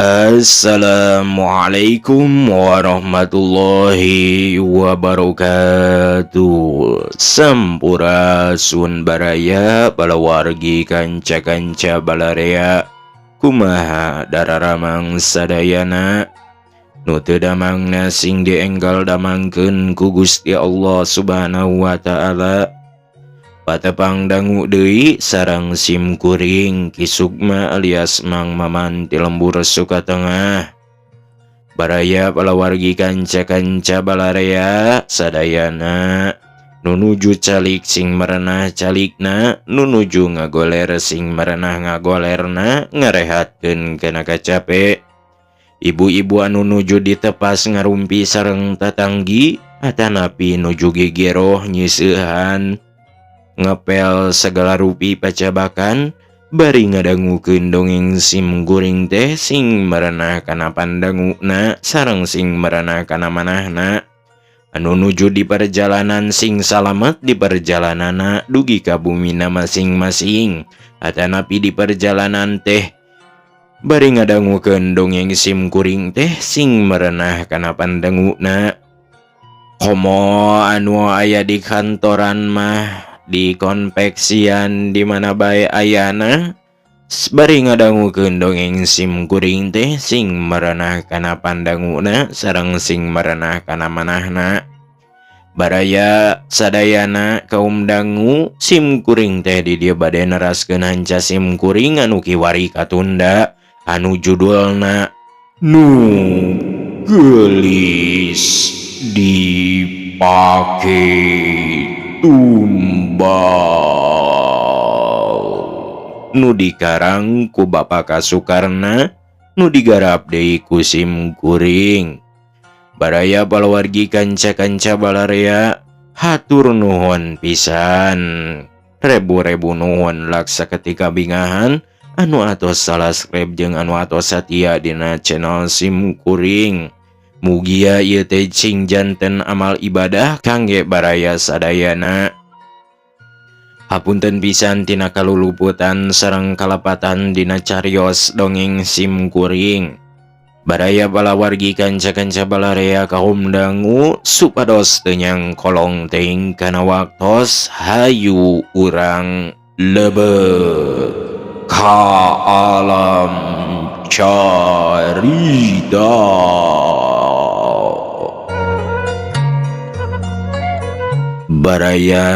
Assalamualaikum warahmatullahi wabarakatuh. Sampurasun baraya palawargi kanca-kanca balarea. Kumaha dararamang sadayana? Nu teu damangna sing dienggal damangkeun ku Gusti Allah Subhanahu wa Ta'ala. Patepang dangu deui sareng sim kuring Ki Sukma alias Mang Maman ti lembur Sukatengah. Baraya palawargi kanca-kanca balarea sadayana, nu nuju calik sing merenah calikna, nu nuju ngagoler sing merenah ngagolerna, ngarehatkeun kana kacape. Ibu-ibu anu nuju ditepas ngarumpi sareng tatanggi atanapi nuju gegeroh nyiseuhan, ngepel segala rupi pacabakan, bari ngadangukeun dongeng sim kuring teh sing merenah kana pandanguna sareng sing merenah kana manahna. Anu nuju di perjalanan sing salamet di perjalananna dugi ka bumina masing-masing, atanapi di perjalanan teh bari ngadangukeun dongeng sim kuring teh sing merenah kana pandanguna. Komo anu aya di kantoran mah, di konveksian, di mana bae ayana, bari ngadangukeun dongeng sim kuring teh sing merenah kana pandanguna sareng sing merenah kana manahna. Baraya sadayana kaum dangu, sim kuring teh di dieu bade neraskeun hanca sim kuring anu kiwari katunda anu judulna Nu Geulis Dipake Tumbal, nu dikarang ku Bapak Kasukarna, nu digarap deui ku sim kuring. Baraya palawargi kanca-kanca balarea, hatur nuhun pisan, rebu-rebu nuhun laksa ketika bingahan anu atos subscribe jeung anu atos satia dina channel sim kuring. Mugia ieu teh sing janten amal ibadah kangge baraya sadayana. Hapunten pisan tina kaluluputan sareng kalepatan dina carios dongeng sim kuring. Baraya palawargi kanca-kanca balarea kaum dangu, supados teu nyangkolong teuing kana waktos, hayu urang lebet ka alam carita. Baraya,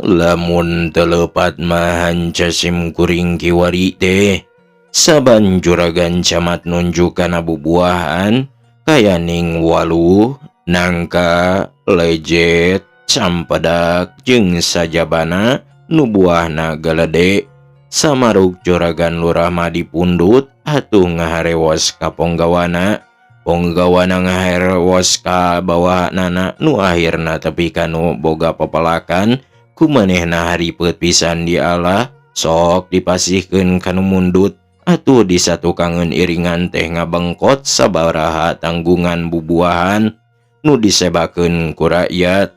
lamun teu lepat mah hanca sim kuring kiwari teh saban juragan camat nunjuk kana bubuahan kayaning waluh, nangka, lejet, campedak jeung sajabana nu buahna galede, samaruk juragan lurah mah dipundut atuh ngaharewos ka ponggawana, ponggawana ngaharewos ka bawahanana, nu akhirna tepi ka nu boga pepelakan ku manehna haripet pisan di Allah sok dipasihkeun ka nu mundut. Atuh di satukangeun iringan teh ngabengkot sabaraha tanggungan bubuahan nu disebakeun ku rakyat.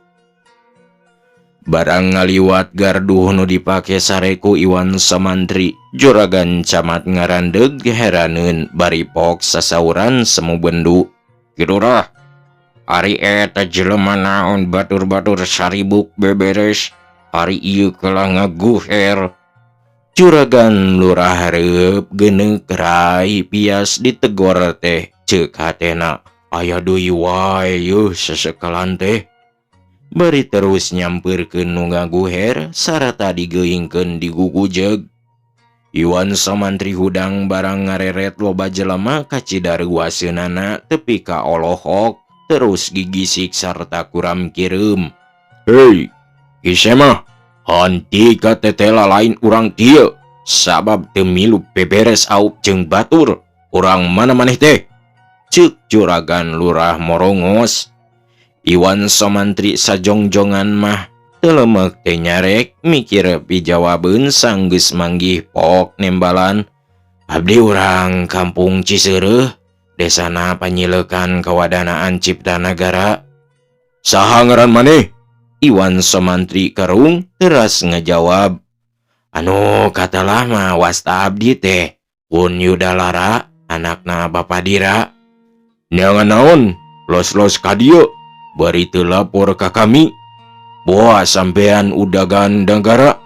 Barang ngaliwat garduh nu dipake sare ku Iwan Samantri, juragan camat ngarandeg heraneun bari pok sasauran semu bendu. "Ki Lurah, ari eta jelema naon batur-batur saribuk beberes, ari ieu kalah ngaguher?" Juragan lurah hareup geuneuk rai pias ditegor teh. Ceuk hatena, "Aya deui wae yeuh sesekalan teh." Bari terus nyampeurkeun nu ngaguher sarata digeuingkeun digugujeg. Iwan Samantri hudang barang ngareret loba jelema kacida reuaseunana tepi ka olohok, terus gigisik sarta kuram kireum. "Hei, Ki Semah, hantika tetela lain urang dieu sabab teu milu beberes aup jeung batur. Urang mana maneh teh?" Ceuk juragan lurah morongos. Iwan Somantri sajongjongan mah teu lemek teu nyarek mikir pijawabeun sanggeus manggih pok nembalan. "Abdi urang kampung Ciseureuh, desana Panyilekan, Kawadanaan Cipta Nagara." "Saha ngaran maneh?" Iwan Somantri kerung teras ngajawab. "Anu katalah mah wasta abdi teh Pun Yudalara." Anakna Bapak Dira. Neangan naon los-los ka dieu bari teu lapor ka kami. Boa sampean udagan nagara.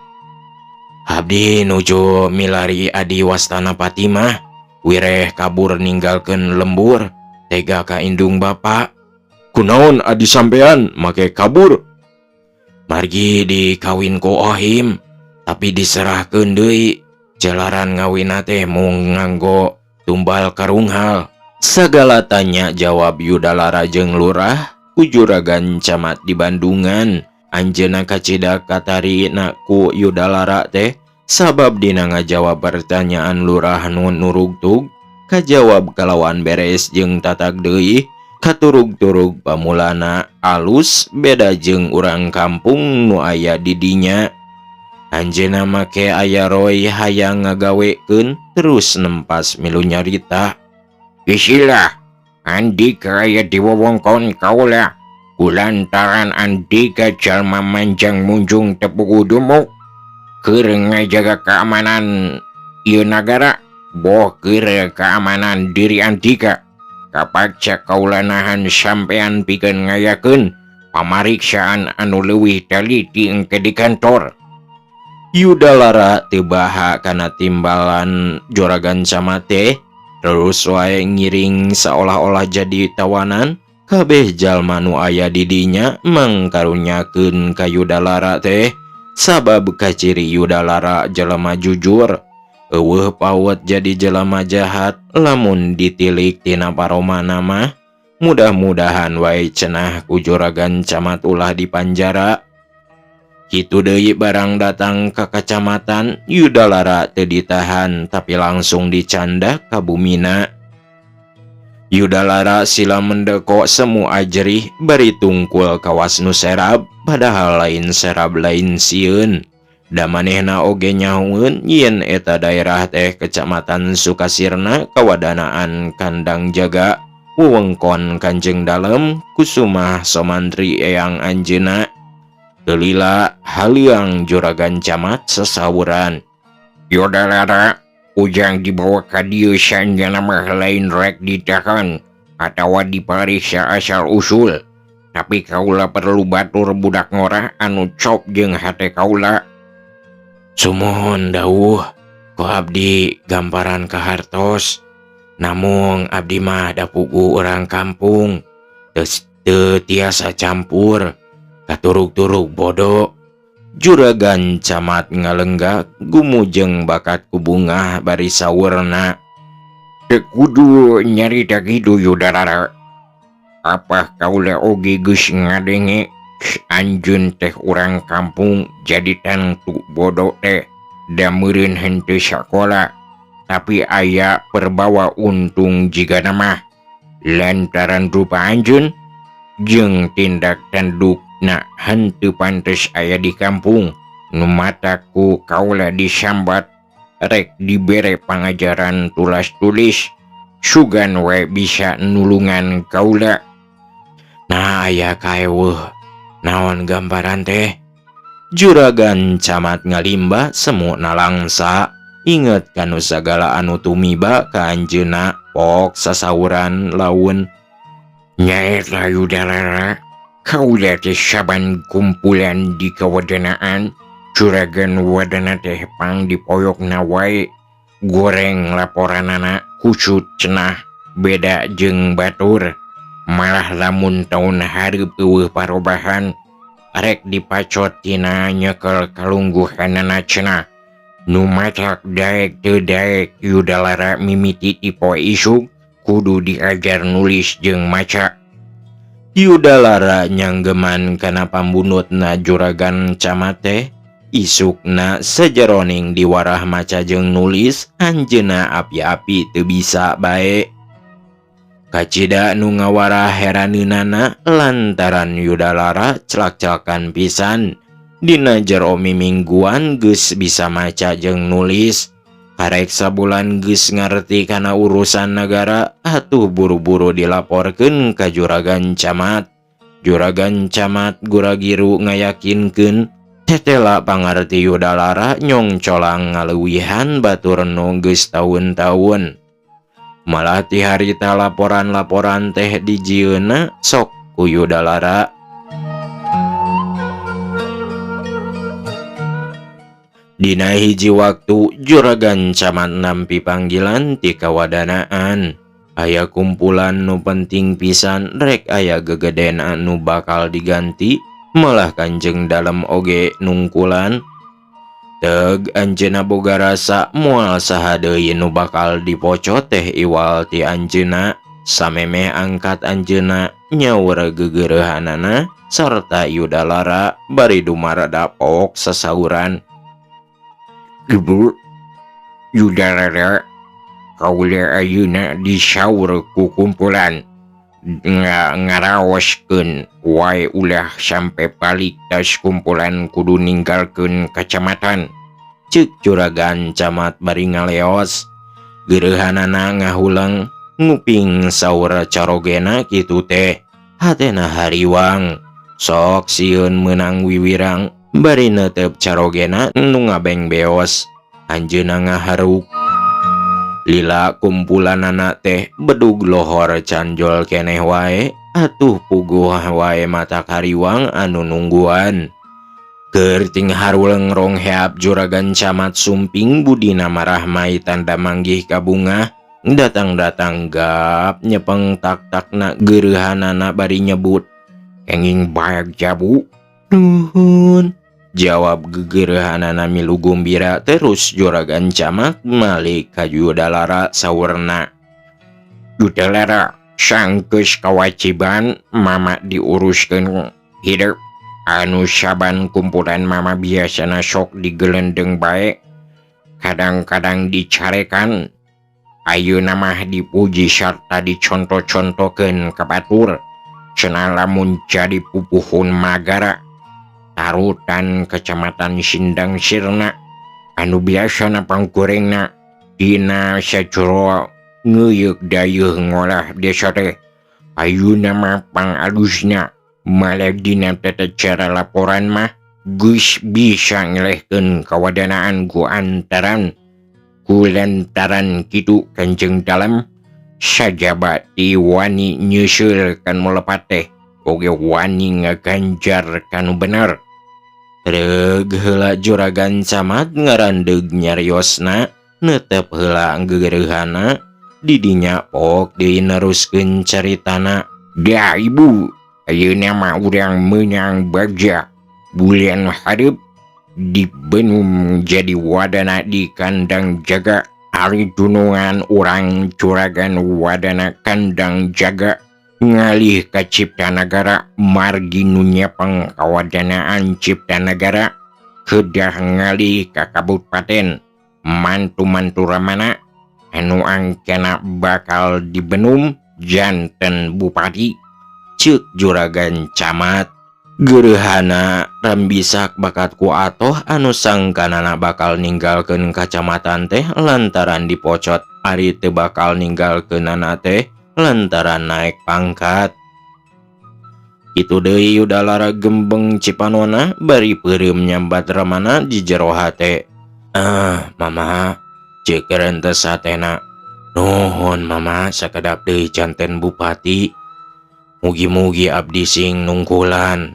Abdi nuju milari adi wastana Fatimah wireh kabur ninggalkeun lembur tega ka indung bapa. Kunaon adi sampean make kabur? Margi dikawin ku Ohim tapi diserahkeun deui jalaran ngawinna teh mung nganggo tumbal karunghal. Sagala tanya jawab Yudalara jeung lurah ku juragan camat di Bandungan. Anjeunna kacida katarina ku Yudalara teh sabab dina ngajawab pertanyaan lurah nu nurugtug kajawab kalawan beres jeung tatag deui katurug-turug pamulana alus beda jeung urang kampung nu aya di dinya. Anjeunna make aya roy hayang ngagawekeun terus nempas milu nyarita. Isilah Andika aya di wewengkon kaula kulantaran Andika jalma manjang munjung teu puguh dumuk keur ngajaga keamanan ieu nagara boh keur keamanan diri Andika kapaksa kaula nahan sampean pikeun ngayakeun pamariksaan anu leuwih teliti engke di kantor. Yudalara teu baha kana timbalan juragan camat teh terus wae ngiring seolah-olah jadi tawanan. Kabeh jalma nu aya di dinya mangkarunyakeun ka Yudalara teh sabab kaciri Yudalara jelema jujur euweuh paut jadi jelema jahat lamun ditilik tina paromana mah. Mudah-mudahan wae cenah ku juragan camat ulah dipanjara. Kitu deui barang datang ka kacamatan Yudalara teu ditahan tapi langsung dicandak ka bumina. Yudalara sila mendeko semu ajrih bari tungkul kawas nu serab padahal lain serab lain sieun. Da manehna oge nyahoeun yen eta daerah teh Kecamatan Sukasirna kawadanaan Kandang Jaga wewengkon Kanjeng Dalem Kusumah Somantri eyang anjeunna. Teu lila haleuang juragan camat sasawuran. Yudalara, ujang dibawa ka dieu sanjana mah lain rek ditahan atawa dipariksa asal usul, tapi kaula perlu batur budak ngora anu cop jeung hate kaula. Sumuhun dawuh ku abdi gamparan kahartos namung abdi mah da puguh urang kampung teu tiasa campur katurug-turug bodo. Juragan camat ngalenggak gumujeng bakat ku bungah bari saurna. Teu kudu nyarita kitu, Yudalara. Apa kaula oge geus ngadenge anjeun teh urang kampung jadi tangtu bodo teh da meureun henteu sakola, tapi aya perbawa untung jigana mah lantaran rupa anjeun jeung tindak tandukna henteu pantes aya di kampung nu matak ku kaula disambat rek dibere pangajaran tulas tulis sugan we bisa nulungan kaula. Nah, aya kaeweuh naon gambaran teh? Juragan camat ngalimba semu nalangsa inget kanu sagala anu tumiba ka anjeunna pok sasawuran laun. Nyaeta, Yudalara, kaula teh saban kumpulan di kawadanaan juragan wadana teh pang dipoyokna wae goreng laporanana kusut cenah beda jeung batur. Malah lamun taun hareup euweuh parobahan rek dipacot tina nyekel kalungguhanana cenah. Nu matak daek teu daek Yudalara mimiti ti poe isuk kudu diajar nulis jeung maca. Yudalara nyanggeman kana pambunutna juragan camat teh. Isukna sajeroning diwarah maca jeung nulis anjeunna api-api teu bisa bae. Kacida nu ngawarah heraneunana lantaran Yudalara celak-celakan pisan dina jero mimingguan geus bisa maca jeung nulis. Karek sabulan geus ngarti kana urusan nagara atuh buru-buru dilaporkeun ka juragan camat. Juragan camat guragiru ngayakinkeun tetela pangarti Yudalara nyongcolang ngaleuwihan batur nu geus taun-taun. Malah ti harita laporan-laporan teh dijieunna sok ku Yudalara. Dina hiji waktu juragan camat nampi panggilan ti kawadanaan. Aya kumpulan nu penting pisan rek aya gegeden anu bakal diganti, malah Kanjeng Dalem oge nungkulan. Teg anjeunna boga rasa moal saha deui nu bakal dipoco teh iwal ti anjeunna, samemeh angkat anjeunna nyaur gegereuhanana sarta Yudalara bari dumaradapok sasauran. Ibu Yudalara kaula ayeuna disaur ku kumpulan ngaraoskeun wae ulah sampe balik tas kumpulan kudu ninggalkeun kacamatan. Ceuk juragan camat bari ngaleos. Geureuhanana ngahuleng nguping saur carogena kitu teh. Hatena hariwang. Sok sieun meunang wiwirang bari neuteup carogena nu ngabeng beos. Anjeunna ngaharuk. Lila kumpulanana teh bedug lohor canjol keneh wae, atuh puguh wae mata kariwang anu nungguan. Keur ting haruleng rong heap juragan camat sumping budina marahmai tanda manggih kabungah, datang-datang gap nyepeng tak-takna geureuhanana bari nyebut, Kenging bayak jabu. Nuhun. Jawab gegereuhanana milu gumbira terus juragan camat malik ka Yudalara saurna. Yudalara sanggeus kawajiban mama diuruskeun hidup anu saban kumpulan mama biasana sok digelendeng bae, kadang-kadang dicarekan. Ayeuna mah dipuji sarta dicontoh-contohkeun ka batur. Cenah lamun jadi pupuhun magara tarutan kecamatan Sindang Sirna anu biasana panggorengna dina sajero ngeuyeuk dayeuh ngolah desa teh. Ayeuna mah pangalusna malah dina tata cara laporan mah geus bisa ngelehkeun kawadanaan ku antaran kulantaran kitu Kanjeng Dalem sajaba ti wani nyeuseul kan molepat teh oge wani ngaganjar kanu bener. Reug heula juragan camat ngarandeug nyariosna neuteup heula gegereuhana didinya pok deui neruskeun caritana. Da ibu ayeuna mah urang meunang bagja bulan hareup dibenum jadi wadana di kandang jaga. Ari dunungan urang juragan wadana kandang jaga ngalih ka Cipta Nagara margi nu nyepeng kawadanaan Cipta Nagara kedah ngalih ka kabupaten mantu-mantu ramana anu angkena bakal dibenum janten bupati. Ceuk juragan camat. Geureuhana rambisak bakat ku atoh anu sangkanana bakal ninggalkeun kacamatan teh lantaran dipocot ari teu bakal ninggalkeunana teh lantaran naek pangkat. Kitu deui Yudalara gembeng cipanona bari peureum nyambat ramana di jero hate. Ah, mama, ceuk rentes hatena. Nuhun mama sakedap deui janten bupati. Mugi-mugi abdi sing nungkulan.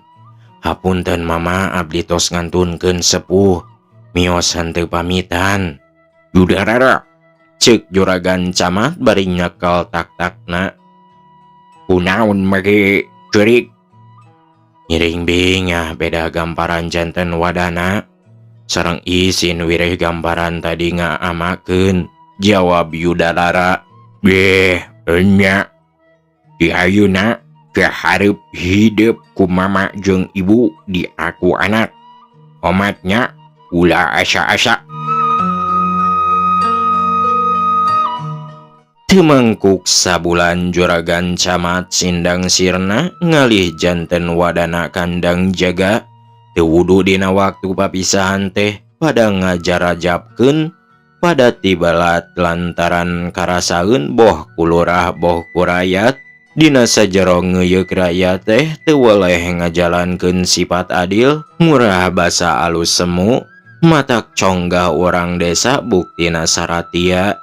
Hapunten mama abdi tos ngantunkeun sepuh. Mios henteu pamitan. Yudalara, ceuk juragan camat bari nyekel tak-takna. Kunaon make ceurik? Ngiring bingah beda gamparan janten wadana. Sareng isin wireh gambaran tadi ngaamakeun, jawab Yudalara. Beh, enya. Di ayeuna kehareup hidup ku mama jeung ibu di aku anak. Omatnya ulah asa-asa. Temengkuk sabulan juragan camat Sindang Sirna ngalih janten wadana kandang jaga. Teu wudu dina waktu papisahan teh pada ngajarajabkeun pada tibalat lantaran karasaeun boh kulurah boh kurayat. Dina sajero ngeuyeuk rakyat teh teu weleh ngajalankeun sifat adil, murah basa alus semu, matak conggah urang desa buktina saratia.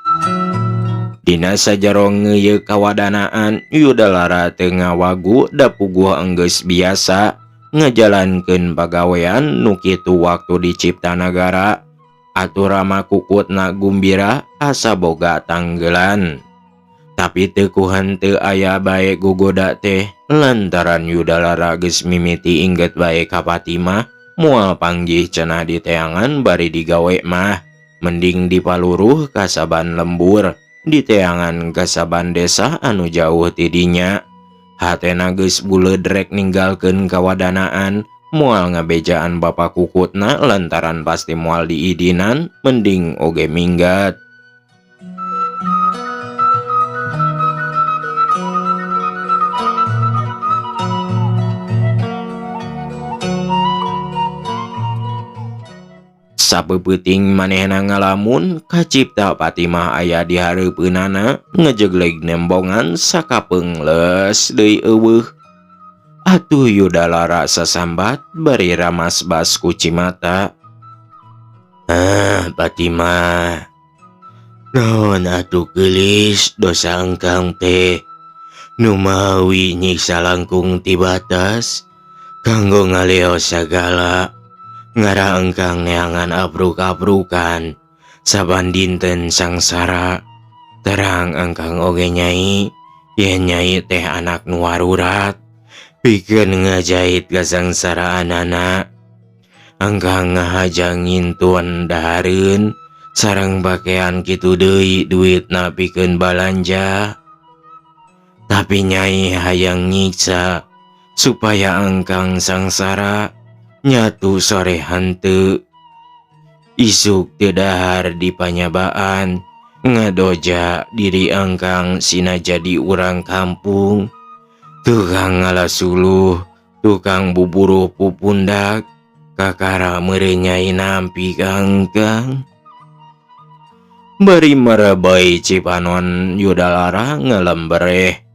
Dina sajero ngeuyeuk kawadanaan Yudalara teu ngawagu da puguh enggeus biasa ngajalankeun pagawean nu kitu waktu di Ciptanagara. Atuh Rama kukutna gumbira asa boga tanggelan. Tapi teu ku henteu aya bae gogoda teh lantaran Yudalara geus mimiti inget bae ka Fatimah moal panggih cenah di teangan bari digawe mah mending dipaluruh ka saban lembur di teangan ka saban desa anu jauh ti dinya. Hatena geus buleud rek ninggalkeun kawadanaan moal ngabejaan bapa kukutna lantaran pasti moal diidinan mending oge minggat. Sapeupeting manehna ngalamun kacipta Fatimah aya di hareupeunana ngejegleg nembongan sakapeung leus deui eueuh. Atuh Yudalara sasambat bari ramas bas ku cimata. Ah, Fatimah. Naon atuh geulis dosa engkang teh nu mawi nyiksa langkung ti batas kanggo ngaleos sagala. Ngara engkang neangan abruk-abrukan saban dinten sangsara. Terang engkang oge nyai yen nyai teh anak nu warurat pikeun ngajait kasangsaraanana. Engkang ngahaja ngintun dahareun sareng pakaian kitu deui duitna pikeun balanja. Tapi nyai hayang nyiksa supaya engkang sangsara nyatu sore henteu. Isuk teu dahar di panyabaan ngadoja diri engkang sina jadi urang kampung. Tukang ngala suluh, tukang buburuh pupundak, kakara meureun nyai nampi ka engkang. Bari merebei cipanon Yudalara ngalembereh.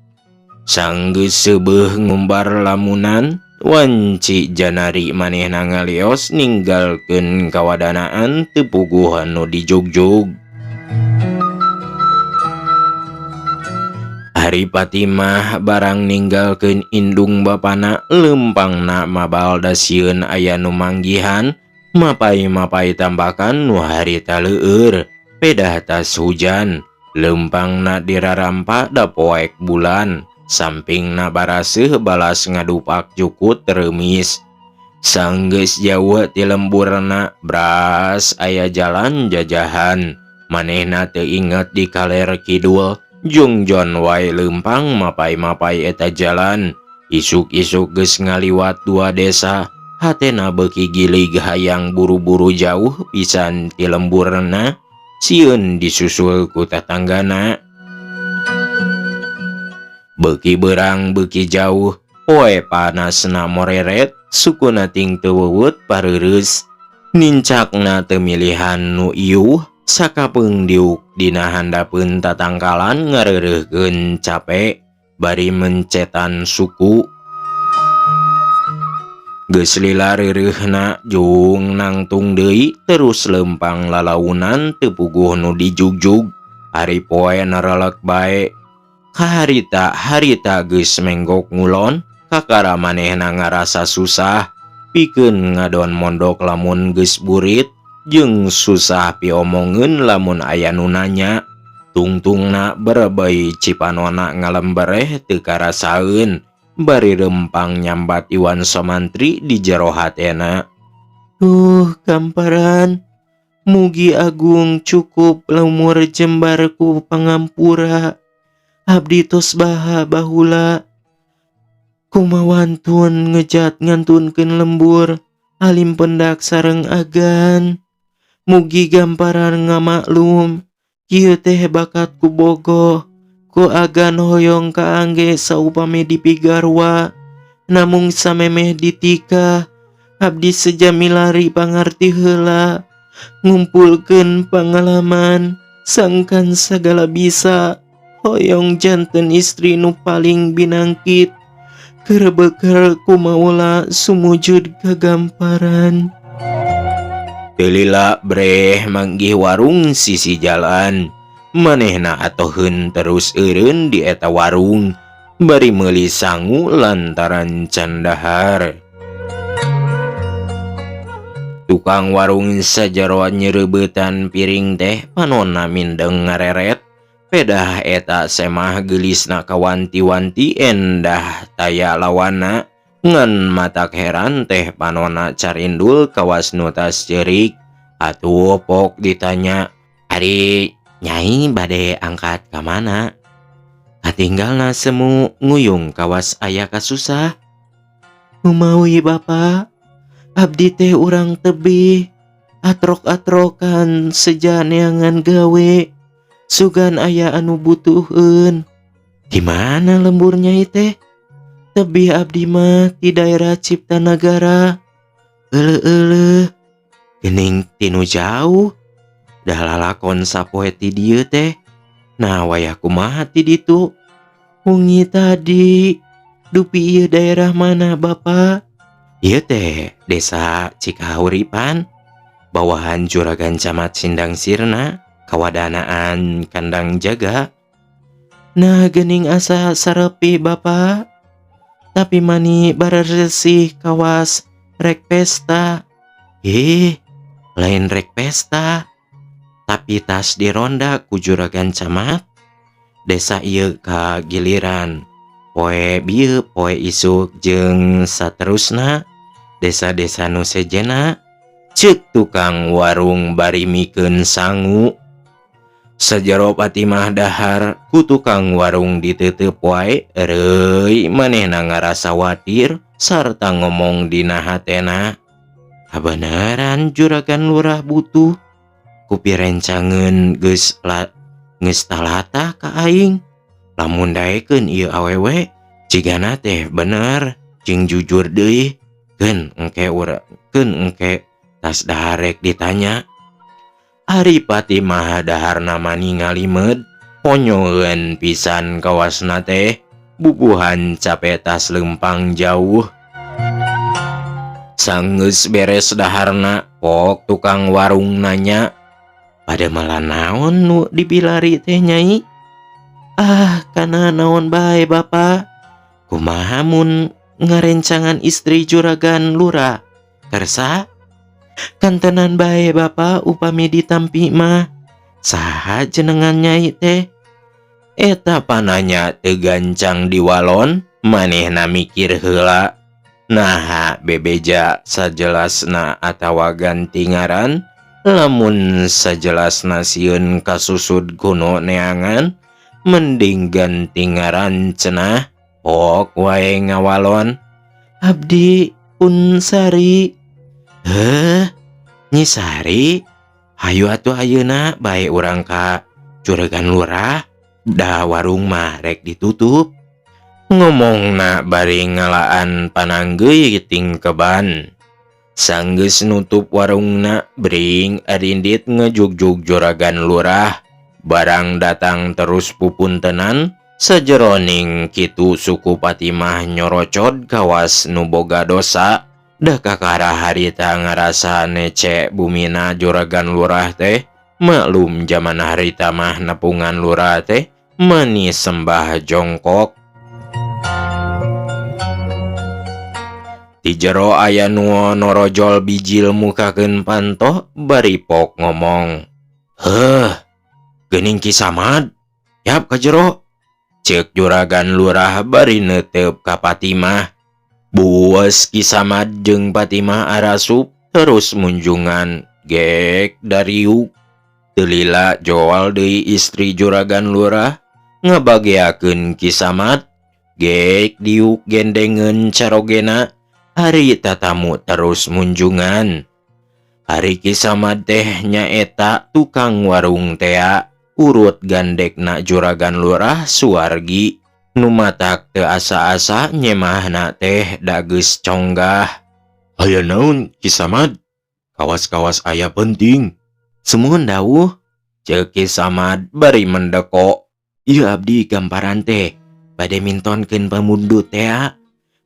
Sanggeus seubeuh ngumbar lamunan wanci janari manehna ngalios ninggalkeun kawadanaan teu puguh anu dijugjug. Ari Fatimah barang ninggalkeun indung bapana leumpangna mabal da sieun aya nu manggihan mapai-mapai tambakan nu harita leueur pedah tas hujan leumpangna dirarampa da poek bulan sampingna baraseuh balas ngadupak jukut reumis. Sanggeus jauh ti lemburna bras aya jalan jajahan manehna teu inget di kaler kidul jungjon wae leumpang mapai-mapai eta jalan. Isuk-isuk geus ngaliwat dua desa hatena beuki gilig hayang buru-buru jauh pisan ti lemburna sieun disusul ku tatanggana. Beuki beurang beuki jauh poe panasna moreret sukuna ting teu weuwut pareureus nincakna teu milihan nu iuh sakapeung diuk dina handapeun tatangkalan ngareureuhkeun cape bari mencetan suku. Geus lila reureuhna jung nangtung deui terus leumpang lalaunan teu puguh nu dijugjug. Ari poe narelek bae kaharita harita geus menggok ngulon kakara manehna ngarasa susah pikeun ngadon mondok lamun geus burit jeung susah piomongeun lamun aya nu nanya. Tungtungna berebei cipanona ngalembereh teu karasaeun bari rempang nyambat Iwan Somantri di jero hatena. Duh kamparan mugi agung cukup lumur jembarku pangampura. Abdi tos baha bahula kumawantun ngejat ngantunkeun lembur alim pendak sareng agan. Mugi gamparan ngamaklum kieu teh bakat ku bogoh ku agan hoyong kaangge saupami dipigarwa namung samemeh ditikah abdi sejami lari pangarti heula ngumpulkeun pangalaman sangkan sagala bisa hoyong janten istri nu paling binangkit keur beker kumaula sumujud kagamparan. Teu lila breh manggih warung sisi jalan. Manehna atoheun terus eureun di eta warung bari meuli sangu lantaran can dahar. Tukang warung sajero nyereubetan piring teh panonna mindeng ngareret. Pedah eta semah geulisna kawanti-wanti endah taya lawana. Ngan matak heran teh panonna carindul kawas nu tas ceurik. Atuh pok ditanya, "Ari nyai bade angkat ka mana?" Katinggalna semu nguyung kawas aya kasusah. "Kumawi Bapak, abdi teh urang tebih, atrok-atrokan seja neangan gawe, sugan aya anu butuheun." "Di mana lembur nyai teh?" "Tebih abdi mah di daerah Ciptanagara." "Euleuh-euleuh, geuning tinu jauh. Dah lalakon sapoe ti dieu teh. Nah wayah kumaha ti ditu?" "Wengi tadi." "Dupi ieu daerah mana Bapak?" "Ieu teh desa Cikahuripan, bawahan Juragan Camat Sindang Sirna, kawadanaan Kandang Jaga." "Nah geuning asa sarepi Bapak. Tapi mani bareresih kawas rek pesta." "Ih, lain rek pesta, tapi tas dironda ku Juragan Camat. Desa ieu kagiliran poe bieu poe isuk jeung saterusna desa-desa nu sejenna," ceuk tukang warung bari mikeun sangu. Sajero Fatimah dahar ku tukang warung diteuteup wae, eureui manehna ngarasa watir sarta ngomong dina hatena, "Kabeneran Juragan Lurah butuh ku pirencangeun geus geus talatah ka aing. Lamun daekeun ieu awewe jigana teh bener jeung jujur deui. Keun engke urang keun engke tas dahar rek ditanya." Ari Fatimah daharna mani ngalimeud, ponyoeun pisan kawasna teh, bubuhan cape tas leumpang jauh. Sanggeus beres daharna, pok tukang warung nanya, "Bade mala naon nu dibilari teh nyai?" "Ah, kana naon bae Bapak. Kumaha mun ngarencangan istri Juragan Lurah? Kersa?" "Kantenan bae Bapak upami ditampi mah. Saha jenengan nyai teh?" Eta pananya teu gancang diwalon, manehna mikir heula. Naha bebeja sajelasna atawa ganti ngaran, lamun sajelasna sieun kasusud kuno neangan, mending ganti ngaran cenah. Pok wae ngawalon. "Abdi Unsari." "Heh, Nyi Sari, hayu atuh ayeuna bae urang ka Juragan Lurah, da warung mah rek ditutup." Ngomongna bari ngalaan pananggeuy tingkeban. Sanggeus nutup warungna, bring arindit ngejugjug Juragan Lurah. Barang datang terus pupuntenan, sajeroning kitu suku Fatimah nyorocod kawas nu boga dosa. Dah kakara harita ngarasa nece bumina Juragan Lurah teh, maklum jaman harita mah nepungan lurah teh mani sembah jongkok. Di jero aya nu norojol bijil mukakeun panto bari pok ngomong, "Heuh, geuning Ki Samad, yap ka jero," ceuk Juragan Lurah bari neuteup ka Fatimah. Bueus Ki Samad jeung Fatimah arasup terus munjungan gek dariuk. Teu lila joal deui istri Juragan Lurah ngabageakeun Ki Samad. Gek diuk gendengeun carogena ari tatamu terus munjungan. Ari Ki Samad teh nyaeta tukang warung tea urut gandekna Juragan Lurah Suwargi. Nu matak teu asa-asa nyemahna teh da geus conggah. "Aya naon Ki Samad? Kawas-kawas aya penting." "Sumuhun dawuh," ceuk Ki Samad bari mendeko. "Ieu abdi gamparan teh bade mintonkeun pamundut tea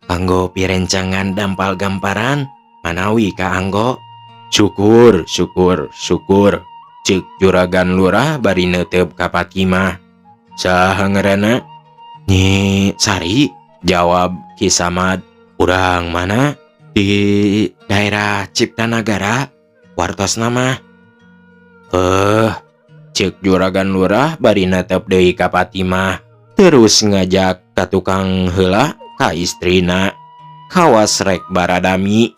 kanggo pirencangan dampal gamparan manawi kaanggo." "Syukur, syukur, syukur," Cek juragan lurah bari neuteup ka Fatimah. Saha ngaranna? Nyi Sari, jawab Ki Samad. Urang mana? Di daerah Ciptanagara. Wartosna mah. Cek juragan lurah bari netep deui ka Fatimah. Terus ngajak ka tukang heula ka istrina. Kawas rek baradami.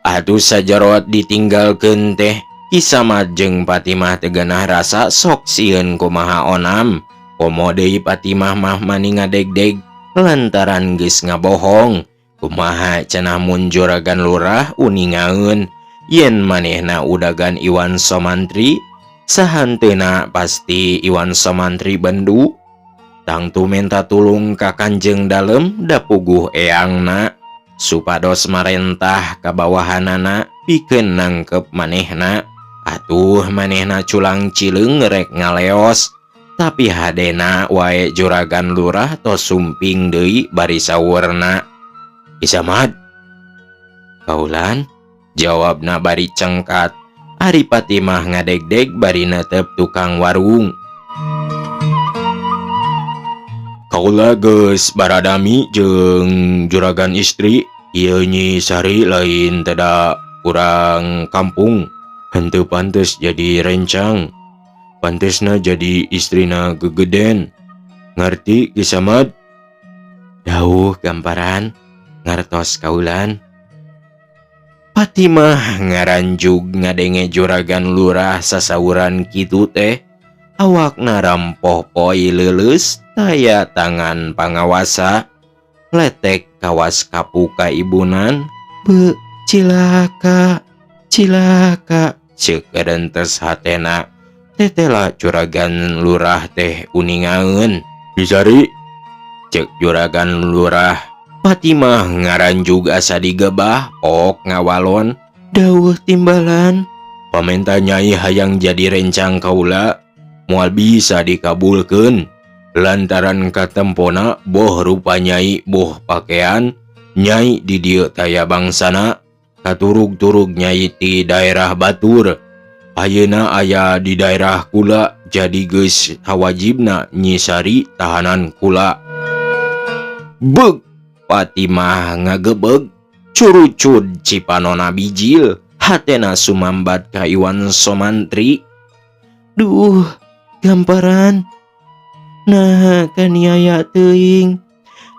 Atuh sajarot ditinggalkeun teh. Ki Samad jeung Fatimah teu geunah rasa sok sieun kumaha onam. Komo deui Fatimah mah mani ngadegdeg lantaran geus ngabohong. Kumaha cenah mun juragan lurah uningaeun yen manehna udagan Iwan Somantri, sahanteuna pasti Iwan Somantri bendu. Tangtu menta tulung ka Kanjeng Dalem da puguh eangna supados marentah ka bawahanana pikeun nangkep manehna. Atuh manehna culang cileung rek ngaleos, tapi hadena wae juragan lurah tos sumping deui bari saurna. Ki Samad, kaulan, jawabna bari cengkat. Ari Fatimah ngadegdeg bari netep tukang warung. Kaula geus baradami jeung juragan istri, ieu Nyi Sari lain teda urang kampung. Henteu pantes jadi rencang, pantesna jadi istrina gegeden. Ngarti Ki Samad? Dauh gamparan, ngartos kaulan. Fatimah ngaranjug ngadenge juragan lurah sasauran kitu teh. Awakna rampoh-poi leuleus taya tangan pangawasa. Letek kawas kapu ka ibunan. Be, cilaka, cilaka, ceuk rentes hatena. Tetela juragan lurah teh uningaeun. Nyi Sari, ceuk juragan lurah. Fatimah ngaranjug asa digebah, ok ngawalon. Dauh timbalan. Pamenta nyai hayang jadi rencang kaula, moal bisa dikabulkeun. Lantaran katempona boh rupa nyai boh pakaian, nyai di dieu taya bangsana. Katurug-turug nyai ti daerah batur. Ayeuna aya di daerah kula, jadi geus hawajibna Nyi Sari tahanan kula. Beug, Fatimah ngagebeg, curucud cipanona bijil, hatena sumambat ka Iwan Somantri. Duh, gamparan. Nah, kaniaya teuing.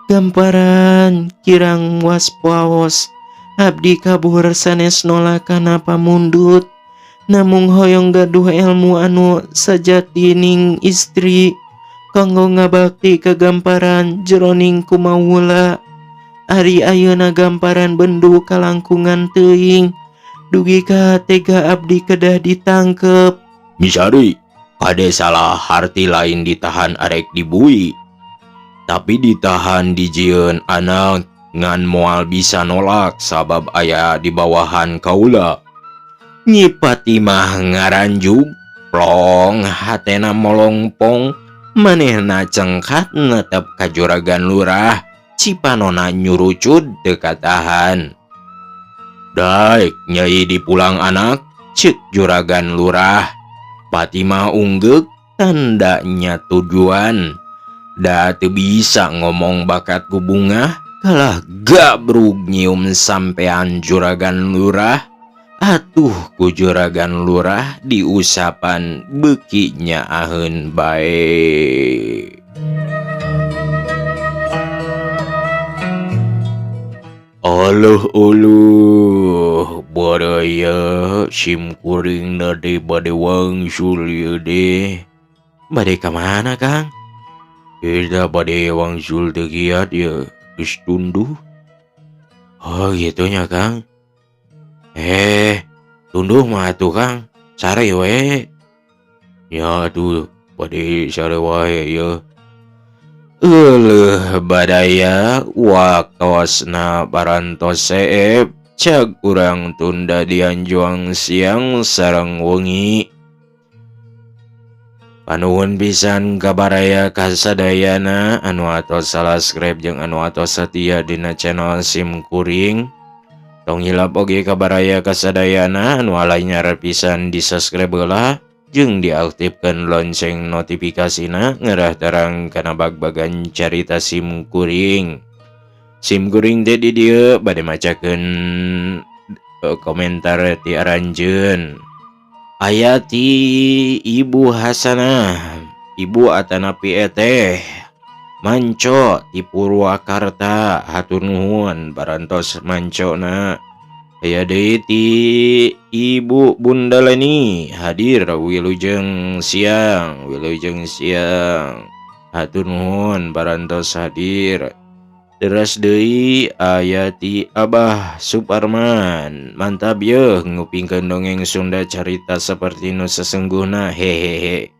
Gamparan kirang waspaos. Abdi kabur sanes nolakana pamundut. Namung hoyong gaduh ilmu anu sajatining istri kanggo ngabakti ka gamparan jeroning kumawula. Ari ayeuna gamparan bendu kalangkungan teuing. Dugi ka tega abdi kedah ditangkep. Nyi Sari, kade salah harti lain ditahan arek dibui. Tapi ditahan dijieun anak ngan moal bisa nolak sabab aya di bawahan kaula. Nyi Fatimah ngaranjug, plong hatena molongpong, manehna cengkat netep ka juragan lurah, cipanona nyurucud teu katahan. Daek nyai dipulang anak, ceuk juragan lurah. Fatimah unggeuk tandanya tujuan. Da teu bisa ngomong bakat ku bungah, kalah gabrug nyium sampean juragan lurah. Atuh ku juragan lurah diusapan beuki nyaaheun bae. Aluh uluh baraya sim kuring teh bade wangsul ieu deh. Bade ka mana Kang? Kita bade wangsul teu kiat ieu geus tunduh. Oh gitu nya Kang. Tunduh mah atuh Kang, sare we. Ya atuh bade sare wae ieu. Euleuh badaya waktosna parantos seep cag urang tunda dianjuang siang sareng wengi. Panuhun pisan ka baraya kasadayana anu atos subscribe jeung anu atos setia dina channel sim kuring. Tong hilap oge ka baraya kasadayana anu alanyar pisan di subscribe heula jeung diaktifkan lonceng notifikasina ngerah terang kana bag-bagan carita sim kuring. Sim kuring teh di dieu bade macakeun komentar ti aranjeun. Aya ti Ibu Hasanah, Ibu atanapi eteh Manco ti Purwakarta, hatur nuhun parantos mancona. Aya deui ti Ibu Bunda Leni hadir, wilujeng siang, wilujeng siang, hatur nuhun parantos hadir. Teras deui aya ti Abah Suparman, mantap yeuh ngupingkeun dongeng Sunda carita seperti nu sesungguhna, hehehe.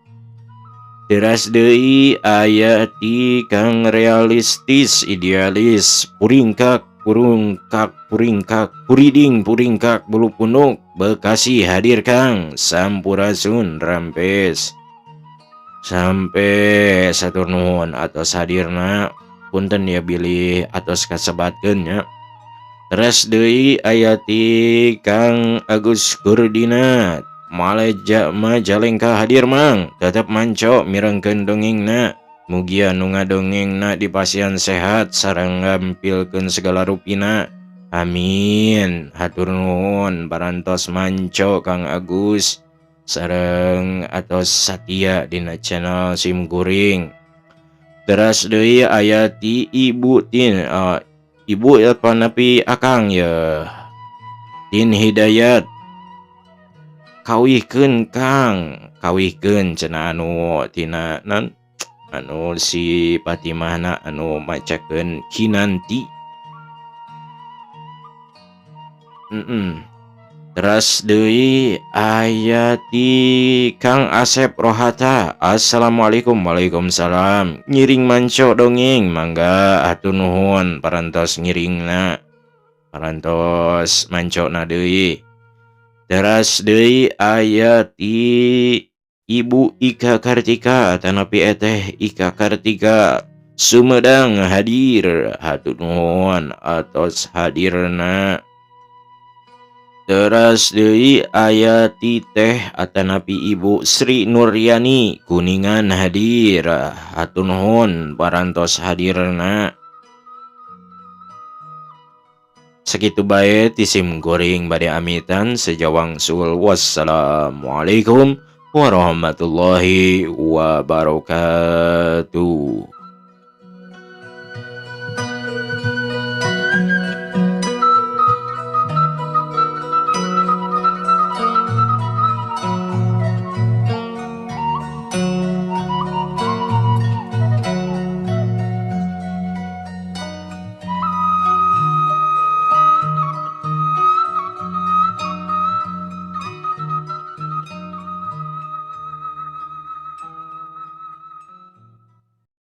Teras deui aya ti Kang Realistis Idealis, puringkak purungkak puringkak puriding puringkak bulu punuk Bekasi hadir Kang, sampurasun rampes. Sampai hatur nuhun atos hadirna, punten ya bilih atos kasebatkeun nya. Teras deui aya ti Kang Agus Kurdina Maleja Majalengka hadir Mang, tetep manco mirengkeun dongengna, mugia nu ngadongengna dipasihan sehat sareng gampilkeun segala rupina, amin. Hatur nuhun parantos manco Kang Agus sareng atos satia dina channel sim kuring. Teras deui aya ti Ibu Tin, Ibu atanapi Akang ye, Tin Hidayat, kawihkeun Kang, kawihkeun cenah anu tina non anu si Fatimahna anu macakeun Kinanti. Teras deui aya ti Kang Asep Rohata, assalamualaikum. Waalaikumsalam, ngiring manco dongeng, mangga, hatur nuhun parantos ngiringna, parantos mancona deui. Teras deui aya ti Ibu Ika Kartika atanapi eteh Ika Kartika Sumedang hadir, hatur nuhun atos hadirna. Teras deui aya ti teh atanapi Ibu Sri Nuryani Kuningan hadir, hatur nuhun parantos hadirna. Sakitu bae ti sim kuring bade amitan sejawangsul, wassalamualaikum warahmatullahi wabarakatuh.